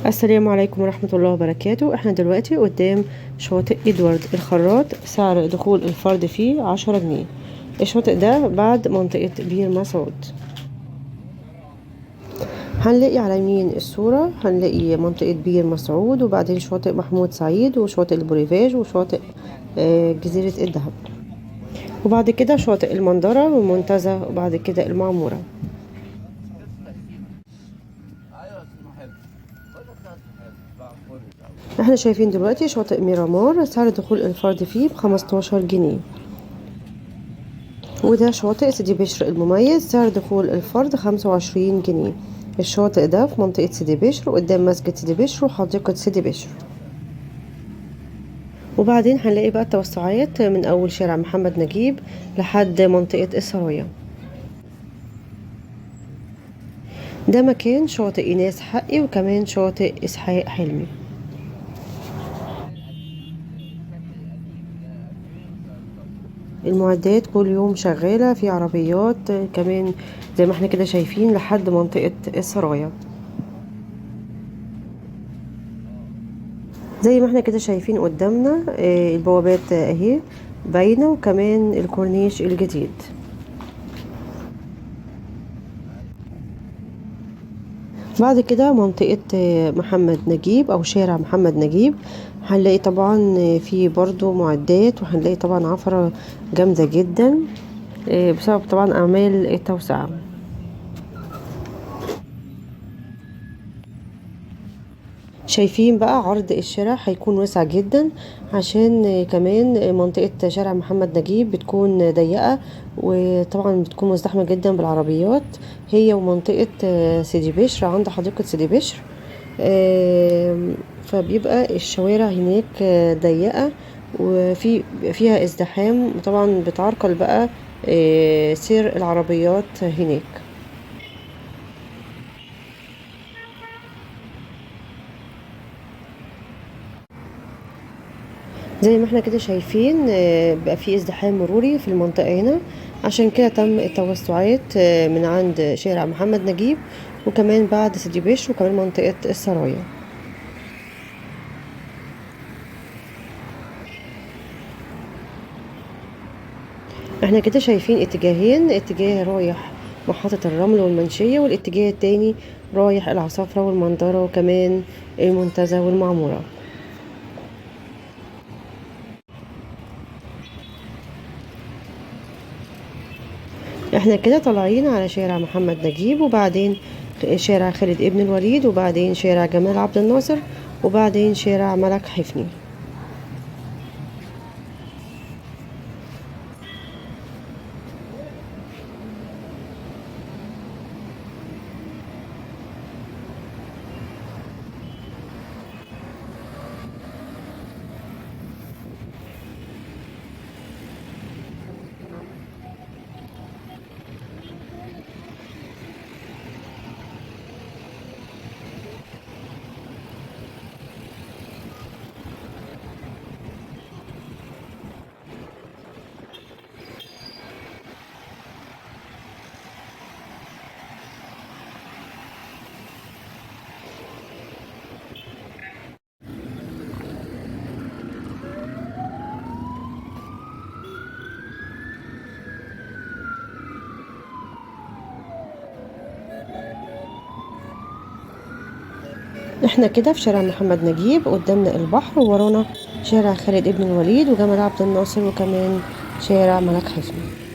السلام عليكم ورحمة الله وبركاته. احنا دلوقتي قدام شاطئ ادوارد الخراط، سعر دخول الفرد فيه 10 جنيه. الشاطئ ده بعد منطقة بير مسعود. هنلاقي على يمين الصورة هنلاقي منطقة بير مسعود، وبعدين شاطئ محمود سعيد، وشاطئ البوريفاج، وشاطئ جزيرة الذهب، وبعد كده شاطئ المندرة والمنتزه، وبعد كده المعمورة. احنا شايفين دلوقتي شاطئ ميرامار، سعر دخول الفرد فيه ب15 جنيه. وده شاطئ سيدي بشر المميز، سعر دخول الفرد 25 جنيه. الشاطئ ده في منطقة سيدي بشر، قدام مسجد سيدي بشر وحديقة سيدي بشر. وبعدين هنلاقي بقى التوسعات من أول شارع محمد نجيب لحد منطقة السرايا. ده مكان شاطئ إيناس حقي، وكمان شاطئ إسحاق حلمي. المعدات كل يوم شغالة، في عربيات كمان زي ما احنا كده شايفين لحد منطقة السرايا. زي ما احنا كده شايفين قدامنا البوابات اهي باينة، وكمان الكورنيش الجديد. بعد كده منطقة محمد نجيب او شارع محمد نجيب، هنلاقي طبعا في برضو معدات، وهنلاقي طبعا عفرة جامدة جدا بسبب طبعا اعمال التوسعة. شايفين بقى عرض الشارع هيكون واسع جدا، عشان كمان منطقة شارع محمد نجيب بتكون ضيقة، وطبعا بتكون مزدحمة جدا بالعربيات، هي ومنطقة سيدي بشر عند حديقة سيدي بشر. فبيبقى الشوارع هناك ضيقة وفي فيها ازدحام، وطبعا بتعرقل بقى سير العربيات هناك. زي ما احنا كده شايفين بقى في ازدحام مروري في المنطقة هنا، عشان كده تم التوسعات من عند شارع محمد نجيب، وكمان بعد سيدي بشر، وكمان منطقة السرايا. احنا كده شايفين اتجاهين، اتجاه رايح محطة الرمل والمنشية، والاتجاه التاني رايح العصافرة والمنظرة، وكمان المنتزه والمعمورة. احنا كده طالعين على شارع محمد نجيب، وبعدين شارع خالد ابن الوليد، وبعدين شارع جمال عبد الناصر، وبعدين شارع ملك حفني. احنا كده في شارع محمد نجيب، قدامنا البحر، وورانا شارع خالد ابن الوليد وجمال عبد الناصر، وكمان شارع ملك حفني.